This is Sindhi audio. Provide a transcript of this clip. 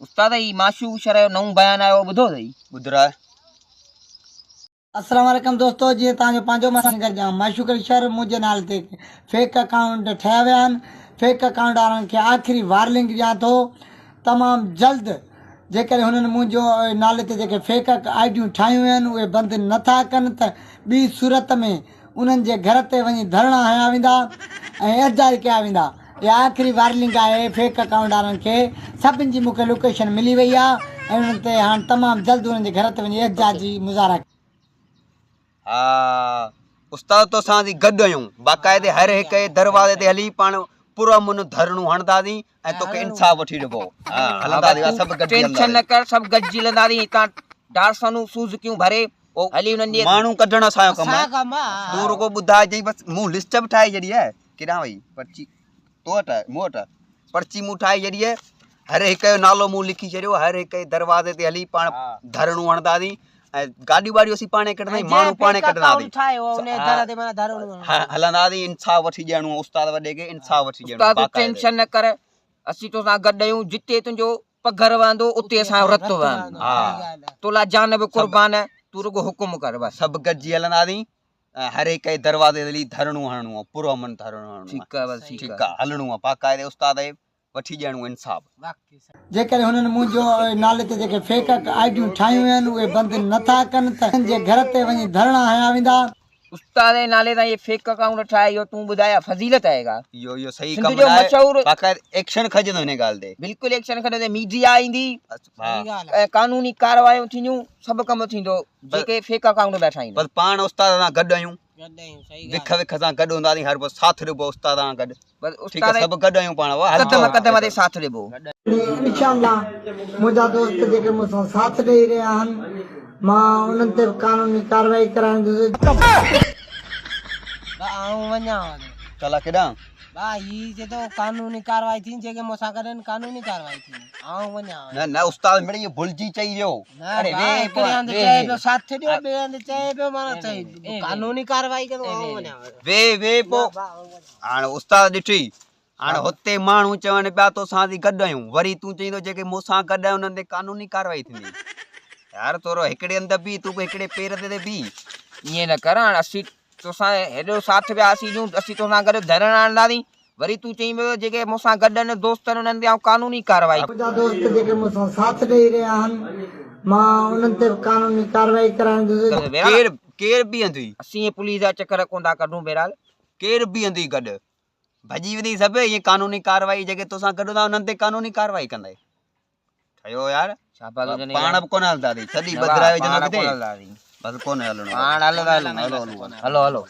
استاد هي معشوق شر جو نئون بيان آيو هو ٻڌو اٿئي؟ ٻڌراء. السلام عليڪم دوستو جيئن توهان جو پنهنجو مان سنگر ڄام معشوق علي شر منهنجي نالي تي فيڪ اڪائونٽ ٺهيا ويا آهن فيڪ اڪائونٽ وارن کي آخري وارننگ ڏيان ٿو تمام جلد جيڪڏهن هنن منهنجو نالي تي جيڪي فيڪ آئيڊيون ٺاهيون ويون آهن اهي بند نٿا ڪن ته ٻي صورت ۾ انهن جي گهر تي وڃي ڌرڻا هنيا ويندا ۽ احتجاج ڪيا ويندا. اها آخري وارننگ آهي فيڪ اڪائونٽ وارن کي سڀن جي مون کي لوڪيشن ملي وئي آهي ۽ انهن تي هاڻ تمام جلد انهن جي گهر تي وڃي احتجاجي مظاهرا ها استاد توسان اسين گڏ آهيون باقاعدي هر هڪ جي دروازي تي هلي پاڻ پرامن ڌرڻو هڻنداسين ۽ توکي انصاف وٺي ڏبو ها هلنداسين سڀ گڏجي ٽينشن نه ڪر سڀ گڏجي هلنداسين هتان ڊارسنون سوزڪيون ڀري هلي انهن جي ماڻهو ڪڍڻ اسان جو ڪم آهي تون رڳو ٻڌائجئين بس مون لسٽ به ٺاهي ڇڏي آهي ڪيڏانهن وئي پرچي تو وٽ آهي مون وٽ آهي پرچي مون ٺاهي ڇڏي آهي هر هڪ جو نالو مون لکي ڇڏيو هر هڪ جي دروازي تي هلي پاڻ ڌرڻو هڻنداسين ۽ گاڏيون ٻاڏيون اسين پاڻ ڪڍنداسين ماڻهو پاڻ ڪڍنداسين هلنداسين انصاف وٺي ڏيڻو استاد وڏي کي انصاف وٺي ڏيڻو استاد ٽينشن نه ڪر اسين توسان گڏ آهيون جتي تنهنجو پگهر وهندو اتي اسان جو رت وهندو تو لاء جان به قربان تون رڳو حڪم ڪر بس سڀ گڏجي هلنداسين ۽ هر هڪ جي دروازي تي هلي ڌرڻو هڻڻو آهي پرامن ڌرڻو هڻڻو آهي ٺيڪ آهي بس ٺيڪ آهي هلڻو آهي باقاعدي استاد کي وٺي ڏيڻو انصاف. جيڪڏهن هنن منهنجو نالي تي جيڪي فيڪ آئيڊيون ٺاهيون ويون آهن اهي بند نٿا ڪن ته انهن جي گهر تي وڃي ڌرڻا هنيا ويندا. استاد جي نالي تان اهي فيڪ اڪائونٽ ٺاهي اهو تون ٻڌاء فضيلت آهي ڪا؟ اهو اهو صحيح سنڌ ڪم جو ناهي مشهور باقاعدي ايڪشن کڄندو هن ڳالهه تي. بلڪل ايڪشن کڄندو ميڊيا ايندي ۽ قانوني ڪارروايون ٿينديون سڀ ڪم ٿيندو جيڪي فيڪ اڪائونٽ پيا ٺاهين. بس پاڻ استاد سان گڏ آهيون وک وک سان گڏ هونداسين هر وقت ساٿ ڏبو استاد سان گڏ بس ٺيڪ آهي استاد سڀ گڏ آهيون پاڻ قدم قدم تي ساٿ ڏبو. انشاء الله منهنجا دوست جيڪي مون سان ساٿ ڏئي رهيا آهن مان انهن تي به قانوني ڪارروائي ڪرائيندس. آئون وڃان ٿو. چلا ڪيڏانهن؟ ڀاء هي چئي ٿو قانوني ڪارروائي ٿيندي جيڪي مون سان گڏ آهن قانوني ڪارروائي ٿيندي آئون وڃان ٿو. نه نه استاد مڙئي اهو ڀلجي چئي ويو. نه ڀاء هڪڙي هنڌ چئي پيو ساٿ ڏيو ٻئي هنڌ چئي پيو معنيٰ چئي قانوني ڪارروائي ڪندو آئون وڃان ٿو. ويهه ويهه پوء هاڻ استاد ڏٺي هاڻ هتي ماڻهو چون پيا توسان اسين گڏ آهيون وري تون چئين ٿو جيڪي مون سان گڏ آهن انهن تي قانوني ڪارروائي ٿيندي يار ٿورو هڪڙي هنڌ بيهه تون به هڪڙي پير تي ته بيهه. ائين نه ڪر هاڻ اسين توسان هيڏو ساٿ پيا اسين ڏيون اسين توسان گڏ ڌرڻا هڻنداسين وري تون چئين پيو ته جيڪي مون سان گڏ آهن دوست آهن انهن تي آئون قانوني ڪارروائي. منهنجا دوست جيڪي مون سان ساٿ ڏئي رهيا آهن مان انهن تي به قانوني ڪارروائي ڪرائيندس. ڪير ڪير بيهندي. اسين پوليس جا چڪر ڪونه ٿا ڪڍون بهرحال. ڪير بيهندي گڏ. ڀڄي ويندي سڀ ائين قانوني ڪارروائي جيڪي توسان گڏ هوندا انهن تي قانوني ڪارروائي ڪندي. ٺهيو يار پاڻ به ڪونه هلنداسين سڄي بدرائي وجهندو ڪٿي بس ڪونه هلڻو پاڻ هلندا هلو هلو هلو.